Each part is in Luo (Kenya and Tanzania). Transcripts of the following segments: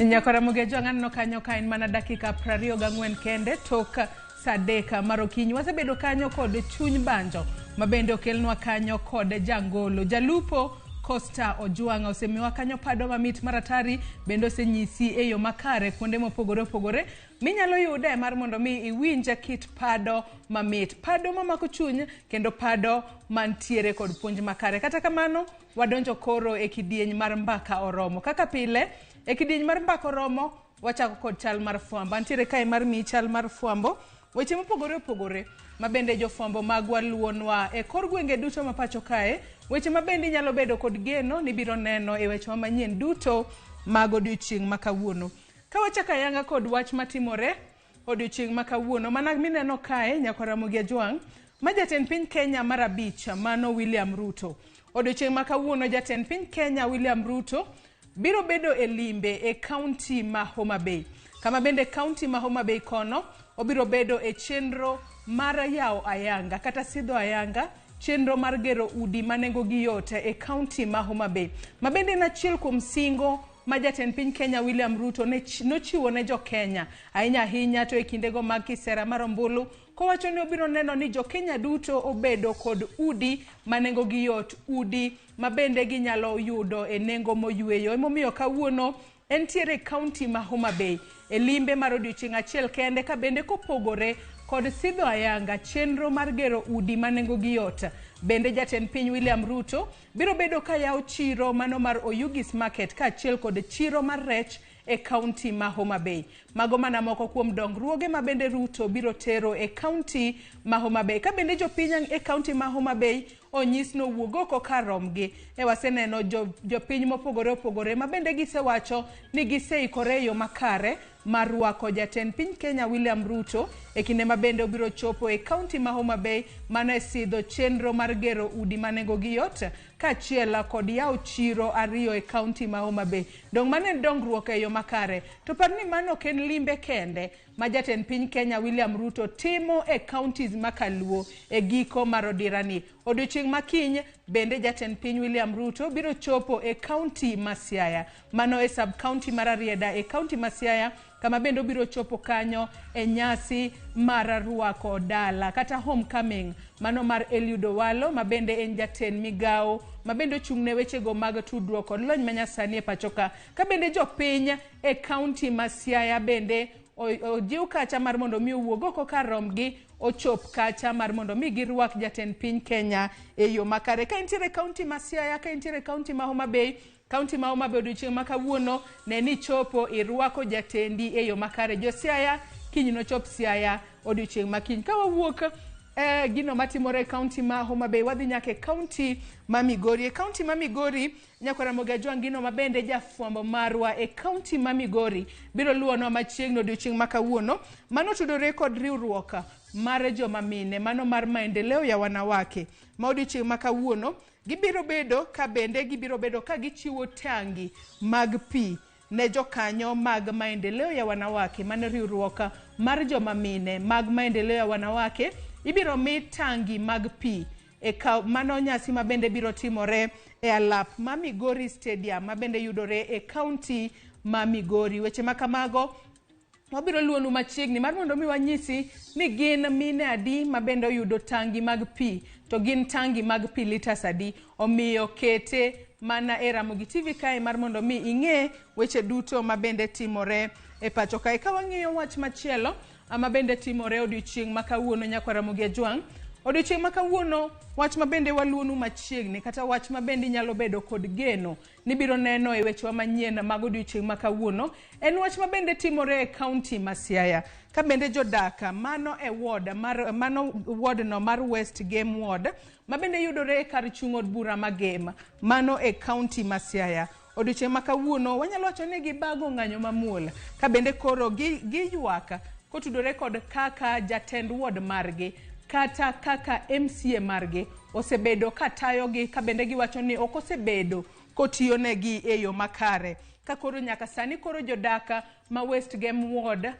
Nyakora Mugejo aneno kanyo ka en mana dakika 24 kende tok saa 3 mar okinyi. Wasebedo kanyo kod chuny banjo ma bende okelnwa kanyo kod jangolo. Jalupo Costa Ojwang' osemiwa kanyo pado mamit maratari bende osenyisi e yo makare kuonde mopogore opogore minyalo yude mar mondo mi iwinj kit pado mamit, pado mamako chuny kendo pado mantiere kod puonj makare. Kata kamano wadonjo koro e kidieny mar mbaka oromo. Kaka pile e kidieny mar mbaka oromo wachako kod chal mar fwambo. Antiere kae mar miyi chal mar fwambo, weche mopogore opogore ma bende jofwambo magwa luonwa e kor gwenge duto ma pacho kae, weche ma bende inyalo bedo kod geno ni biro neno e weche manyien duto mag odiochieng' ma kawuono. Ka wachako ayanga kod wach matimore odiochieng' ma kawuono, mana mineno kae Nyakwa Ramogi Ajwang' ma jatend piny Kenya mar abich mano William Ruto. Odiochieng' ma kawuono jatend piny Kenya William Ruto biro bedo e limbe e kaunti ma Homa Bay. Kama bende kaunti ma Homa Bay kono obiro bedo e chenro mar yawo ayanga kata sidho ayanga chenro mar gero udi ma nengogi yot e kaunti ma Homa Bay. Ma bende en achiel kuom singo ma jatend piny Kenya William Ruto nochiwo ne jo Kenya ahinya ahinya to e kindego mag kisera mar ombulu kowacho ni obiro neno ni jo Kenya duto obedo kod udi ma nengogi yot, udi ma bende ginyalo yudo e nengo moyweyo. Emomiyo kawuono entiere e kaunti ma Homa Bay e limbe mar odiochieng' achiel kende ka bende kopogore kod sidho ayanga chenro mar gero udi ma nengogi yot. Bende jatend piny William Ruto biro bedo ka yawo chiro mano mar Oyugis Market kaachiel kod chiro mar rech e kaunti ma Homa Bay. Mago mana moko kuom dongruoge ma bende Ruto biro tero e kaunti ma Homa Bay. Ka bende jopiny e kaunti ma Homa Bay onyis nowuog oko kar romgi. E waseneno jopiny mopogore opogore ma bende gisewacho ni giseikore e yo makare mar rwako jatend piny Kenya William Ruto e kinde ma bende obiro chopo e kaunti ma Homa Bay mano e sidho chenro mar gero udi ma nengogi yot kaachiel kod yawo chiro ariyo e kaunti ma Homa Bay. Dong' mano en dongruok e yo makare. To par ni mano ok en limbe kende ma jatend piny Kenya William Ruto timo e counties ma kaluo e giko mar odirani. Odiochieng' ma kiny bende jatend piny William Ruto biro chopo e kaunti ma Siaya. Mano e sub county mar Rarieda e kaunti ma Siaya kama bende obiro chopo kanyo e nyasi mar rwako dala kata homecoming mano mar Eliud Owalo ma bende en jatend migawo ma bende ochung' ne wechego mag tudruok kod lony manyasani e pacho ka. Ka bende jopiny e kaunti ma Siaya bende ojiw kacha mar mondo mi owuog oko kar romgi ochop kacha mar mondo mi girwak jatend piny Kenya e yo makare. Ka intiere kaunti ma Siaya, ka intiere kaunti ma Homa Bay, kaunti ma Homa Bay odiochieng' ma kawuono ne ni chopo irwako jatendi e yo makare. Jo Siaya kiny nochop Siaya odiochieng' ma kiny. Ka wawuok gino matimore e kaunti ma Homa Bay, wadhi nyaka e kaunti ma Migori. E kaunti ma Migori, Nyakwar Ramogi Ajwang' gino ma bende jafwambo marwa e kaunti ma Migori biro luwonwa machiegni odiochieng' ma kawuono. Mano tudore kod riwruok mar joma mine, mano mar Maendeleo ya Wanawake ma odiochieng' ma kawuono gibiro bedo ka bende gibiro bedo ka gichiwo tangi mag pi ne jokanyo mag Maendeleo ya Wanawake, mano riwruok mar joma mine mag Maendeleo ya Wanawake. Ibiro mi tangi mag pi e mano nyasi ma bende biro timore e alap ma Migori Stadium ma bende yudore e kaunti ma Migori. Weche ma kamago wabiro luonu machiegni mar mondo mi wanyisi ni gin mine adi ma bende oyudo tangi mag pi to gin tangi mag pi litas adi. Omiyo kete mana e Ramogi TV kae mar mondo mi ing'e weche duto ma bende timore e pacho kae. Ka wang'iyo wach machielo ma bende timore odiochieng' ma kawuono Nyakwar Ramogi Ajwang', odiochieng' ma kawuono wach ma bende waluonu machiegni kata wach ma bende inyalo bedo kod geno ni biro neno e wechewa manyien mag odiochieng' ma kawuono en wach ma bende timore e kaunti ma Siaya. Ka bende jodak mano e ward mar mano ward no mar West Gem Ward ma bende yudore e kar chung' od bura ma Gem mano e kaunti ma Siaya. Odiochieng' ma kawuono wanyalo wacho ni gibago ng'anyo mamuol ka bende koro giywak kotudore kod kaka jatend ward margi kata kaka MCA margi osebedo ka tayogi ka bende giwacho ni ok osebedo kotiyonegi e yo makare. Ka koro nyaka sani koro jodak ma West Gem Ward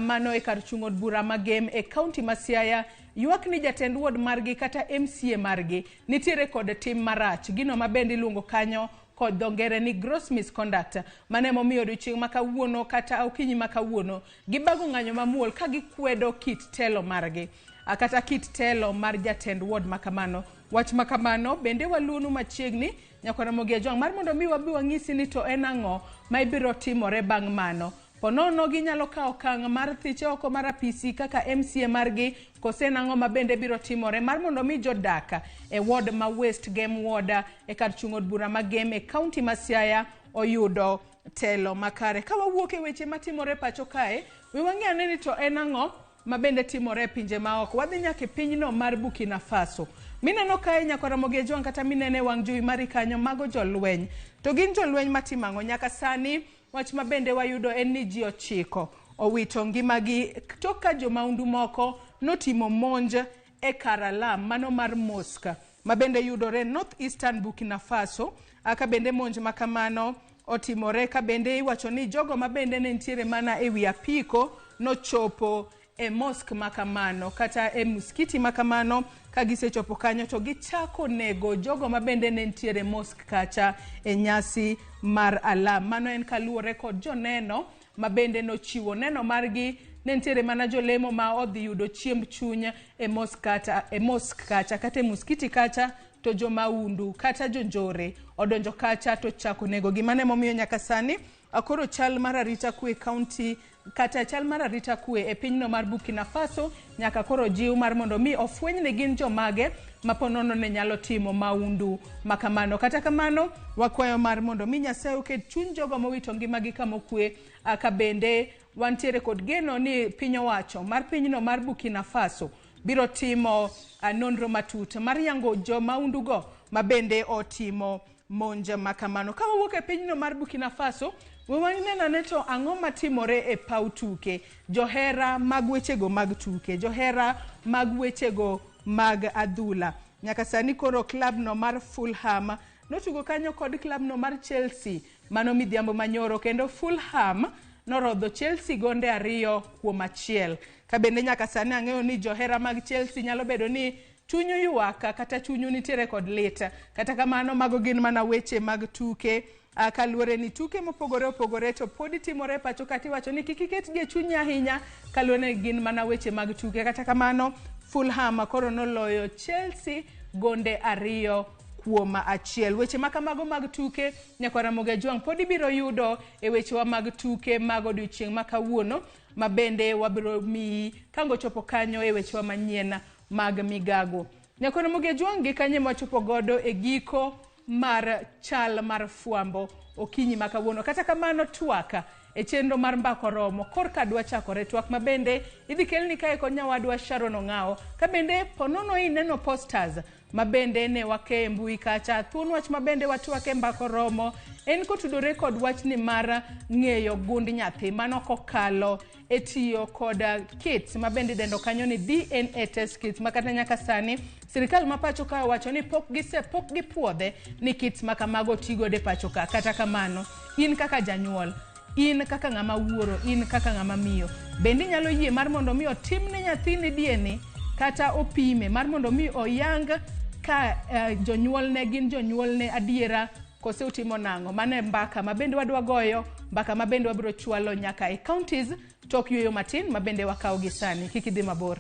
mano e kar chung' od bura ma Gem e kaunti ma Siaya ywak ni jatend ward margi kata MCA margi nitiere kod tim marach, gino ma bende iluongo kanyo kod dho ngere ni gross misconduct. Mano emomiyo odiochieng' ma kawuono kata okinyi ma kawuono gibago ng'anyo mamuol ka gikwedo kit telo margi kata kit telo mar jatend ward ma kamano. Wach ma kamano bende waluonu machiegni nyaka Ramogi Ajwang' mar mondo mi wabi wang'isi ni to en ang'o ma ibiro timore bang' mano. Ponono ginyalo kawo okang' mar thiche oko mar apisi kaka MCA margi kose en ang'o ma bende biro timore mar mondo mi jodak e ward ma West Gem Ward e kar chung' od bura ma Gem e kaunti ma Siaya oyudo telo makare. Ka wawuok e weche matimore pacho kae, we wang'e ane ni to en ang'o ma bende timore e pinje maoko. Wadhi nyaka e pinyno mar Burkina Faso. Mineno kae nyaka Ramogi Ajwang' kata minene e wang' jowi mari kanyo mago jolweny. To gin jolweny matimo ang'o? Nyaka sani wach ma bende wayudo en ni ji 9 owito ngimagi tok ka jomaundu moko notimo monj e kar alam mano mar mosque ma bende yudore North Eastern Burkina Faso. Ka bende monj ma kamano otimore ka bende iwacho ni jogo ma bende ne nitiere mana e wi apiko nochopo e mosque ma kamano kata e muskiti ma kamano. Ka gisechopo kanyo to gichako nego jogo ma bende ne nitiere mosque kacha e nyasi mar alam. Mano en kaluwore kod joneno ma bende nochiwo neno margi. Ne nitiere mana jolemo ma odhi yudo chiemb chuny e mosque kata e mosque kacha kata e muskiti kacha, to jomaundu kata jonjore odonjo kacha to chako nego gi. Mano emomiyo nyaka sani koro chal mar arita kwe county kata chal mar arita kwe e pinyno mar Burkina Faso nyaka koro jiw mar mondo mi ofweny ni gin jomage ma ponono ne nyalo timo maundu makamano. Kata kamano wakwayo mar mondo mi Nyasaye oket chuny jogo mowito ngimagi kama okwe, ka bende wantiere kod geno ni piny owacho mar pinyno mar Burkina Faso biro timo nonro matut mar yango jomaundugo ma bende otimo monj makamano. Ka wawuok e pinyno mar Burkina Faso, we waneno ane to ang'o matimore e paw tuke. Johera mag wechego mag tuke, johera mag wechego mag adhula. Nyaka sani koro klab no mar Fulham notugo kanyo kod klab no mar Chelsea mano midhiambo manyoro, kendo Fulham norodho Chelsea gonde 2-1. Ka bende nyaka sani ang'eyo ni johera mag Chelsea nyalo bedo ni chunyu ywak kata chunyu nitiere kod lit. Kata kamano mago gin mana weche mag tuke, kaluwore ni tuke mopogore opogore to podi timore pacho kata iwacho ni kik iketgi e chunyi ahinya kaluwore ni gin mana weche mag tuke. Kata kamano Fulham koro noloyo Chelsea gonde 2-1. Weche ma kamago mag tuke nyaka Ramogi Ajwang' pod ibiro yudo e wechewa mag tuke mag odiochieng' ma kawuono ma bende wabiro miyi kango chopo kanyo e wechewa manyien mag migago. Nyaka Ramogi Ajwang' gi kanye mwachopo godo e giko mar chal mar fwambo okinyi ma kawuono. Kata kamano twak e chenro mar mbako romo korka dwa chakore, twak ma bende idhi kelni kae kod nyawadwa Sharon Ong'awo. Ka bende ponono ineno posters ma bende ne wake e mbui kacha, thuon wach ma bende watwake mbako romo en kotudore kod wachni mar ng'eyo gund nyathi mano kokalo e tiyo kod kits ma bende idendo kanyo ni DNA test kits, ma kata nyaka sani sirikal ma pacho ka owacho ni pok gise pok gipuodhe ni kits ma kamago tigodo e pacho ka. Kata kamano in kaka janyuol, in kaka ng'ama wuoro, in kaka ng'ama miyo, bende inyalo yie mar mondo mi otimne nyathini DNA kata opime mar mondo mi oyang ka jonyuolne gin jonyuolne adiera kose utimo nang'o? Mano e mbaka ma bende wadwa goyo, mbaka ma bende wabiro chwalo nyaka e counties tok yueyo matin ma bende wakawo gi sani. Kik idhi mabor.